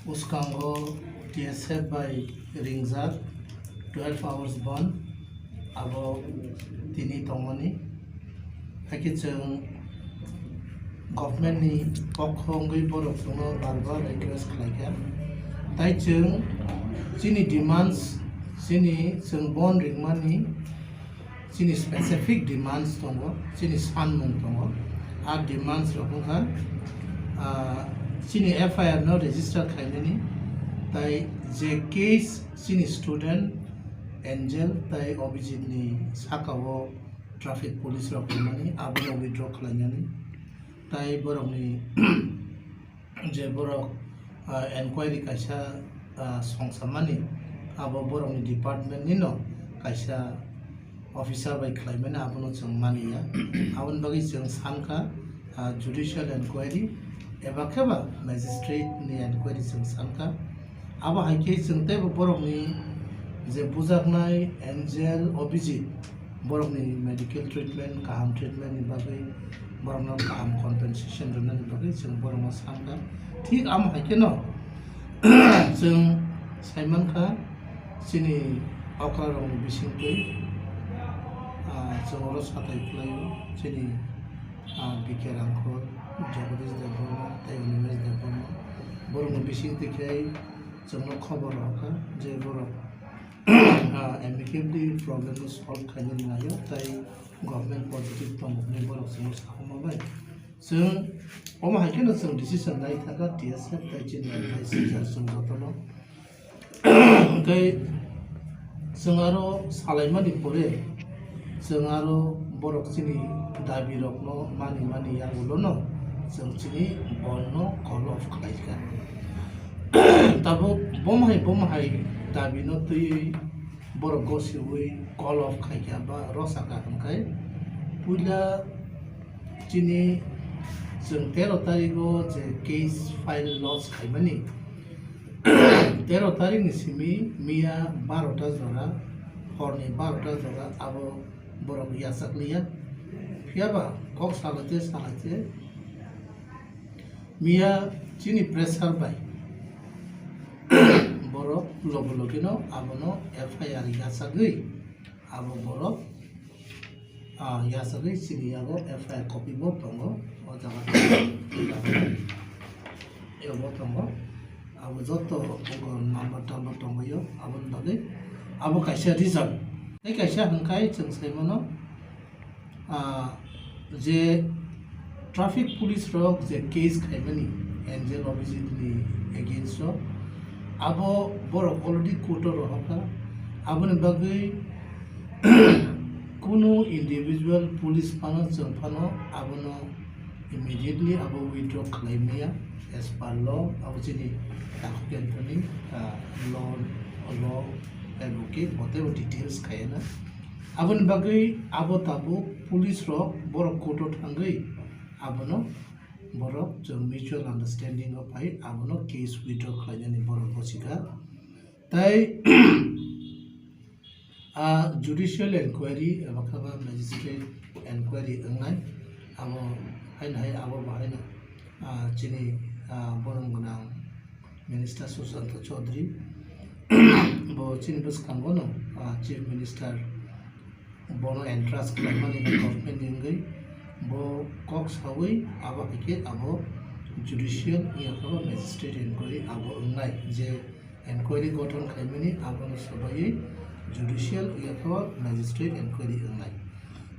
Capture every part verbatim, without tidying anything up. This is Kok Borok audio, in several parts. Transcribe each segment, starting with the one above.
Bwskango T S F bai ringjak twelve hours bond, abo tini tongmani. Hakhe chwng government ni pokho wngwi borok chwngno bar bar request khlaikha. Tai chwng chini demands, chini chwng bond ringmani chini specific demands tongo, chini sanmung tongo. A demands rok wngkha, ah, chini F I R no register khainani, tai je case chini student Angel tai Abhijit ni saka o traffic police rok rimani, abono withdraw khlainani, tai borokni je borok, ah, enquiry kaisa, ah, songsamani, abo borokni department nino kaisa officer bai khlaimani, abono chwng maniya. Aboni bagwi chwng sankha, ah, judicial enquiry eba kheba magistrate ni enquiry chwng sankha. Abo hai khe chwng teibo borokni je bujaknai Angel Abhijit, borokni medical treatment, kaham treatment ni bagwi borokno kaham compensation rwnani bagwi chwng borokno sankha. Thik amo hai kheno chwng saimankha chini okrarokni bisingtwi, ah, chwng oro satai khlaio chini, ah, B K Rangkhol, Jagadish Debbarma tei Animesh Debbarma. Borokni bisingtwi khe chwngno khobor rwkha je borok ah, amicably problem no solve khainani naio, tai government positive tongo hwnwi borok chwngno sakoma bai. Chwng omo hai kheno chwng decision nai thangkha T S F tai chini M I C jar chwng jotono. Hwnkhe chwng aro salaimani pore chwng aro borok chini dabi rokno mani mani yagulono chwng chini bondno call off khlaikha. Tabuk bomhai bomhai dabino twiwi borok gosiwi call off khaikha ba rosakha hwnkhe puila chini chwng tero tarigo je case file lodge khaimani, tero tarikni simi miya barota jora, horni barota jora abo borok yachakliya. Phiyaba kok salaite salaite miya chini pressure bai borok logi logino abono F I R yachagwi abo borok, ah, yachagwi chini yago F I R copy bo tongo o jaga, abo tongo. Abo joto number tamber tongbaio, aboni bagwi abo kaisa reason. Tei kaisa hwnkhai chwng saimano, ah, je traffic police rok je case khaimani Angel Abhijit ni against o, abo borok already court o rohorkha. Aboni bagwi kunu individual police phano chwng phano abono immediately abo withdraw khlai maya as per law, abo chini Takhuk Anthony, ah, law, law advocate bo teibo details khaina. Aboni bagwi abo tabuk police rok borok court o thangwi abono borok chwng mutual understanding o phai abono case withdraw khlainani borok gosikha. Tai a judicial enquiry eba khe ba magistrate enquiry wngnai, abo haino hai abo bo haino, ah, chini, ah, borom gwnang minister Sushanta Chaudhary bo chini bwskango no, ah, chief minister bono entrust khlaimani government ni wngwi bo kok sawi abo hai khe abo judicial wngya khe ba magistrate enquiry abo wngnai je enquiry gothon khaimani abono swbaiwi judicial wngya khe ba magistrate enquiry wngnai.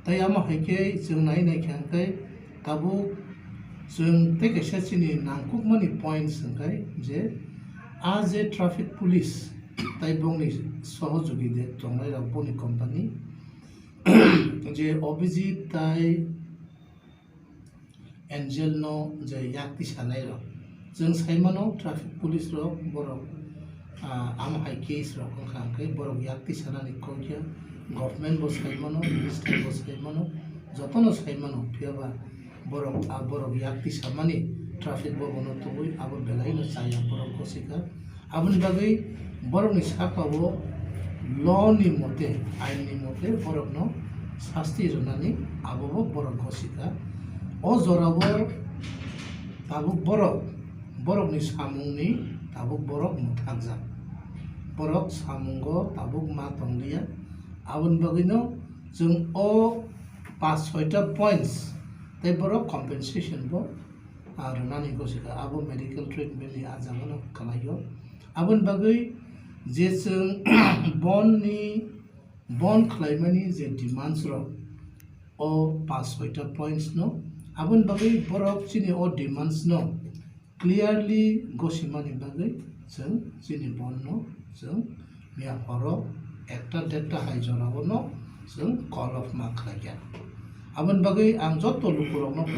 Tai amo hai khe chwng nai nai khe hwnkhe tabuk chwng tei kaisa chini nangkukmani points hwnkhe je a je traffic police tai bongni sohojogi de tongnai rok boni company je Abhijit tai Angel no je yakti sanai rok, chwng sai mano traffic police rok borok, ah, amo hai case rok wngkha hwnkhe borok yakti sanani kokya government bo sai mano, minister bo sai mano, jotono sai mano, phiya ba borok, ah, borok yakti samani traffic bo bono tubui abo belai no chaya borok gosikha. Aboni bagwi borokni saka o law ni mote, ain ni mote borokno sasti rwnani abo bo borok gosikha. O jora o tabuk borok Borokni samungni tabuk borok mwthakjak. Borok samungo tabuk ma tongliya. Aboni bagwino chwng o pas soita points tei borok compensation bo, ah, rwnani gosikha. Abo medical treatment ni ah jagano khlaio. Aboni bagwi je chwng bond ni, bond khlaimani je demands rok, o pas soita points no, aboni bagwi borok chini o demands no clearly gosimani bagwi chwng chini bond no chwng miya horo ekta derta hai jorao no chwng call off ma khlaikha. Aboni bagwi ang joto lukurokno